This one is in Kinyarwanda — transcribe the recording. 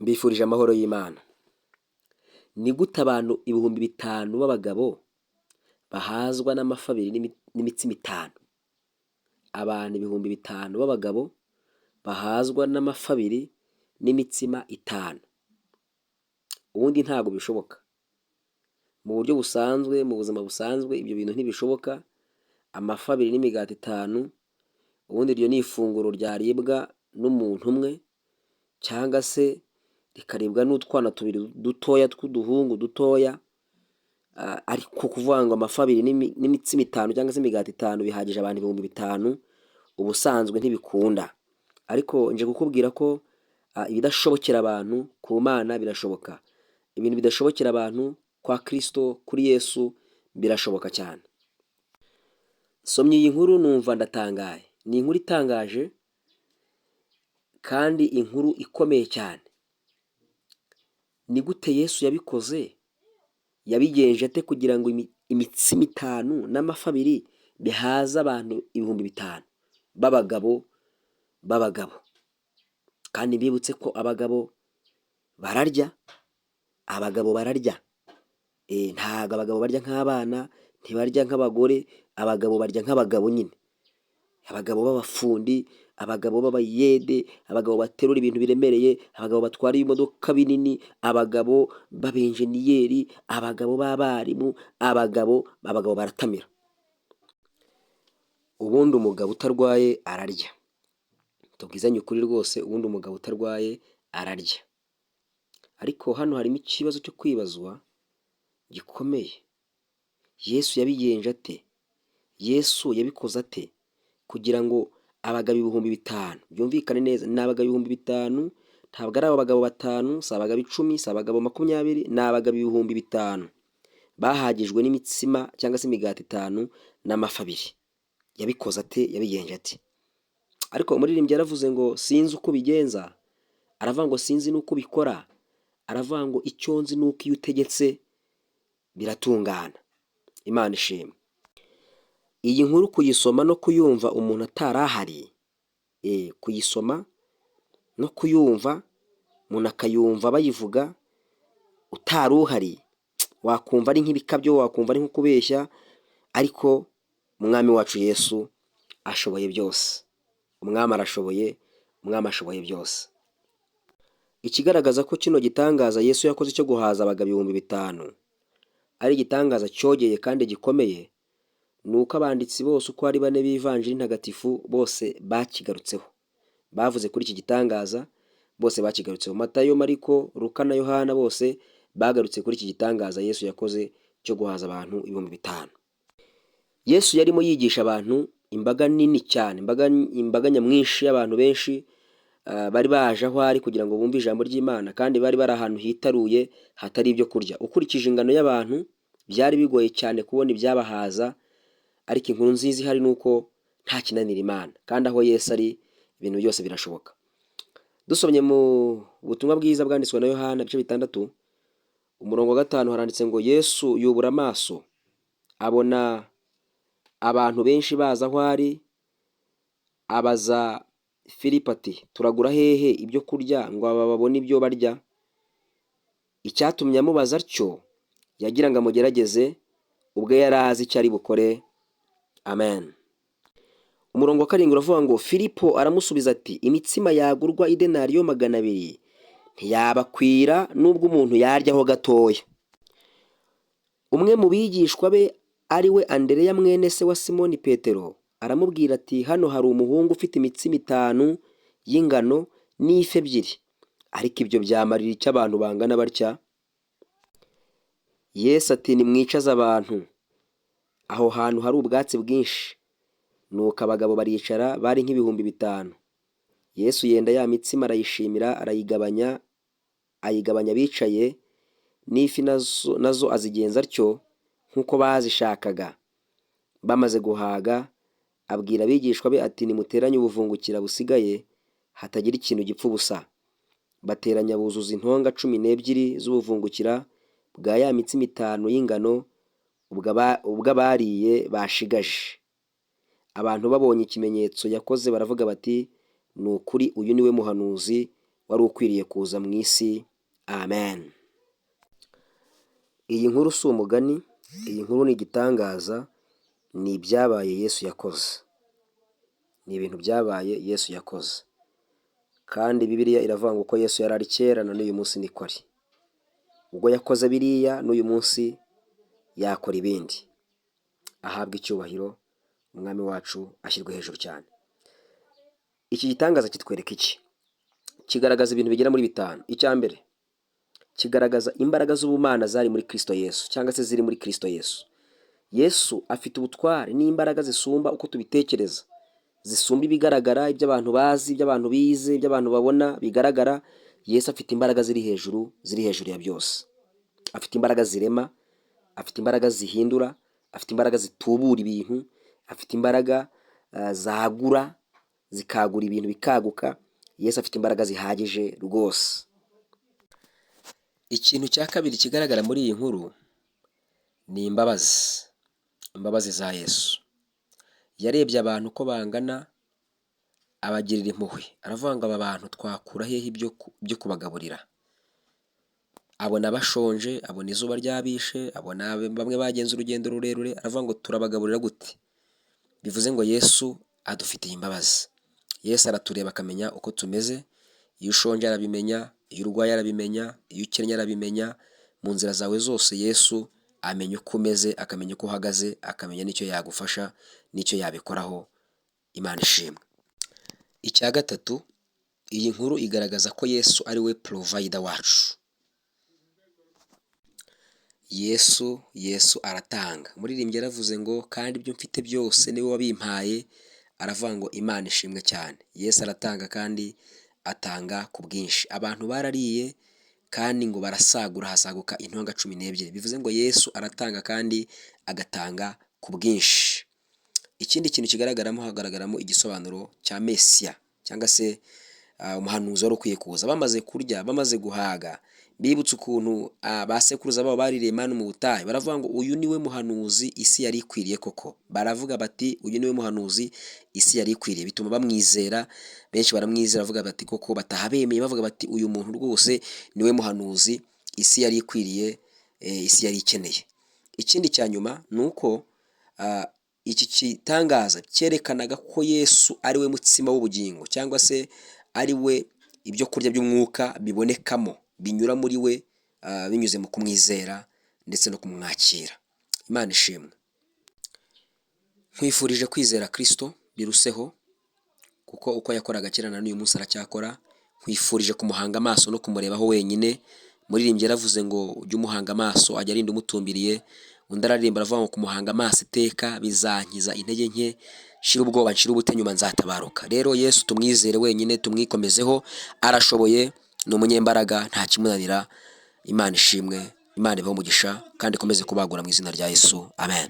Mbifurije amahoro y'Imana. Ni gute abantu 5000 b'abagabo bahazwa n'amafi abiri n'imitsima itanu? Abantu 5000 b'abagabo bahazwa n'amafi abiri n'imitsima itanu. Ubundi ntabwo bishoboka. Mu buryo busanzwe, mu buzima busanzwe, ibyo bintu ntibishoboka. Amafi abiri n'imigati itanu, ubundi iryo ni ifunguro ryaribwa n'umuntu umwe cyangwa se rikaribwa n'utwana tubiri dutoya tw'uduhungu dutoya, ariko kuvuga ngo amafi abiri n'imitsima itanu cyangwa se imigati itanu bihagije abantu 5000, ubusanzwe ntibikunda. Ariko nje kukubwira ko ibidashobokera abantu ku Mana birashoboka. Ibintu bidashobokera abantu kwa Kristo, kuri Yesu birashoboka cyane. Nsomye iyi nkuru numva ndatangaye. Ni inkuru itangaje kandi inkuru ikomeye cyane. Ni gute Yesu yabikoze? Yabigenje ate kugira ngo imitsima itanu n'amafi abiri bihaze abantu 5000 b'abagabo? Kandi mbibutse ko abagabo bararya, abagabo bararya. Ntabwo abagabo barya nk'abana, ntibarya nk'abagore, abagabo barya nk'abagabo nyine. Abagabo b'abafundi, abagabo b'abayede, abagabo baterura ibintu biremereye, abagabo batwara ibimodoka binini, abagabo b'abenjeniyeri, abagabo b'abarimu, abagabo baratamira. Ubundi umugabo utarwaye ararya. Tubwizanye ukuri rwose, ubundi umugabo utarwaye ararya. Ariko hano harimo ikibazo cyo kwibazwa gikomeye. Yesu yabigenje ate? Yesu yabikoze ate kugira ngo abagabo 5000, byumvikane neza, ni abagabo 5000, ntabwo ari abagabo batanu, si abagabo 10, si abagabo 20, ni abagabo 5000 bahagijwe n'imitsima cyangwa se imigati itanu n'amafi abiri? Yabikoze ate? Yabigenje ate? Ariko umuririmbyi yaravuze ngo sinzi uko ubigenza, aravuga ngo sinzi n'uko ubikora, aravuga ngo icyo nzi ni uko iyo utegetse biratungana. Imana ishimwe. Iyi nkuru kuyisoma no kuyumva umuntu atari ahari, kuyisoma no kuyumva umuntu akayumva bayivuga utari uhari, wakumva ari nk'ibikabyo, wakumva ari nko kubeshya, ariko Umwami wacu Yesu ashoboye byose. Umwami arashoboye, Umwami ashoboye byose. Ikigaragaza ko kino gitangaza Yesu yakoze cyo guhaza abagabo 5000 ari igitangaza cyogeye kandi gikomeye, ni uko abanditsi bose uko ari bane b'ivanjiri ntagatifu bose bakigarutseho. Bavuze kuri iki gitangaza, bose bakigarutseho. Matayo, Mariko, Luka na Yohana bose bagarutse kuri iki gitangaza Yesu yakoze cyo guhaza abantu 5000. Yesu yarimo yigisha abantu, imbaga nini cyane, imbaga nyamwinshi y'abantu benshi bari baje aho ari kugira ngo bumve ijambo ry'Imana, kandi bari bari ahantu hitaruye hatari ibyo kurya. Ukurikije ingano y'abantu, byari bigoye cyane kubona ibyabahaza, ariko inkuru nziza ihari ni uko nta kinanira Imana, kandi aho Yesu ari ibintu byose birashoboka. Dusomye mu butumwa bwiza bwanditswe na Yohana ibice 6 umurongo wa 5, haranditse ngo Yesu yubura amaso abona abantu benshi baza aho ari, abaza Filipo ati: "Turagura hehe ibyo kurya ngo aba babone ibyo barya?" Icyatumye amubaza atyo, yagira ngo amugerageze, ubwo yari azi icyo ari bukore. Amen. Umurongo wa 7 uravuga ngo Filipo aramusubiza ati: "Imitsima yagurwa idenariyo 200 ntiyabakwira nubwo umuntu yaryaho gatoya." Umwe mu bigishwa be, ari we Andereya mwene se wa Simoni Petero, aramubwira ati: "Hano hari umuhungu ufite imitsima itanu y'ingano n'ifi ebyiri, ariko ibyo byamarira icyo abantu bangana batya?" Yesu ati: "Nimwicaze abantu aho hantu hari ubwatsi bwinshi." Nuko abagabo baricara, bari nk'5000. Yesu yenda ya mitsima, arayishimira, arayigabanya, ayigabanya abicaye, n'ifi nazo azigenza atyo nk'uko bazishakaga. Bamaze guhaga, abwira abigishwa be ati: "Nimuteranye ubuvungukira busigaye, hatagira ikintu gipfa ubusa." Bateranya buzuza intonga 12 z'ubuvungukira bwa ya mitsima itanu y'ingano ubwo abariye bashigaje. Abantu babonye ikimenyetso yakoze baravuga bati: "Ni ukuri uyu ni we muhanuzi wari ukwiriye kuza mu isi. Amen. Iyi nkuru si umugani, iyi nkuru ni igitangaza, ni ibyabaye Yesu yakoze. Ni ibintu byabaye Yesu yakoze. Kandi Bibiliya iravuga ngo uko Yesu yari ari kera na n'uyu munsi niko ari. Ubwo yakoze biriya, n'uyu munsi yakora ibindi. Ahabwa icyubahiro, Umwami wacu ashyirwe hejuru cyane. Iki gitangaza kitwereka iki? Kigaragaza ibintu bigera muri bitanu. Icya mbere, kigaragaza imbaraga z'ubumana zari muri Kristo Yesu, cyangwa se ziri muri Kristo Yesu. Yesu afite ubutware n'imbaraga zisumba uko tubitekereza, zisumba ibigaragara, ibyo abantu bazi, ibyo abantu bize, ibyo abantu babona bigaragara. Yesu afite imbaraga ziri hejuru, ziri hejuru ya byose. Afite imbaraga zirema, afite imbaraga zihindura, afite imbaraga zitubura ibintu, afite imbaraga zagura, zikagura ibintu bikaguka. Yesu afite imbaraga zihagije rwose. Ikintu cya kabiri kigaragara muri iyi nkuru ni imbabazi, imbabazi za Yesu. Yarebye abantu uko bangana, abagirira impuhwe, aravuga ngo aba bantu twakura hehe ibyo kubagaburira? Abona bashonje, abona izuba ryabishe, abona bamwe bagenze urugendo rurerure, aravuga ngo turabagaburira gute? Bivuze ngo Yesu adufitiye imbabazi. Yesu aratureba akamenya uko tumeze, iyo ushonje arabimenya, iyo urwaye arabimenya, iyo ukennye arabimenya, mu nzira zawe zose Yesu amenya uko umeze, akamenya uko uhagaze, akamenya n'icyo yagufasha n'icyo yabikoraho. Imana ishimwe. Icya gatatu, iyi nkuru igaragaza ko Yesu ari we provider wacu. Yesu aratanga. Umuririmbyi yaravuze ngo kandi ibyo mfite byose niwe wabimpaye, aravuga ngo Imana ishimwe cyane. Yesu aratanga kandi atanga ku bwinshi. Abantu barariye kandi ngo barasagura, hasaguka intonga 12. Bivuze ngo Yesu aratanga kandi agatanga ku bwinshi. Ikindi kintu kigaragaramo, hagaragaramo igisobanuro cya Mesiya cyangwa se umuhanuzi wari ukwiye kuza. Bamaze kurya, bamaze guhaga, bibutse ukuntu ba sekuruza babo baririye manu mu butayu, baravuga ngo uyu niwe muhanuzi isi yari ikwiriye koko. Baravuga bati uyu niwe muhanuzi isi yari ikwiriye, bituma bamwizera, benshi baramwizera, bavuga bati koko, bataha bemeye, bavuga bati uyu muntu rwose niwe muhanuzi isi yari ikwiriye, isi yari ikeneye. Ikindi cya nyuma ni uko iki gitangaza cyerekanaga ko Yesu ari we mutsima w'ubugingo, cyangwa se ari we ibyo kurya by'umwuka bibonekamo, binyura muri we, binyuze mu kumwizera ndetse no kumwakira. Imana ishimwe. Nkwifurije kwizera Kristo biruseho, kuko uko yakoraga kera na n'uyu munsi aracyakora. Nkwifurije kumuhanga amaso no kumurebaho wenyine. Muririmbyi yaravuze ngo ujye umuhanga amaso, ajya arinda umutumbiriye. Undi araririmba aravuga ngo kumuhanga amaso iteka bizankiza intege nke, nshira ubwoba, nshira ubute, nyuma nzatabaruka. Rero Yesu tumwizere wenyine, tumwikomezeho, arashoboye, ni umunyembaraga, nta kimunanira. Imana ishimwe, Imana ibahe umugisha kandi ikomeze kubagura mu izina rya Yesu. Amen.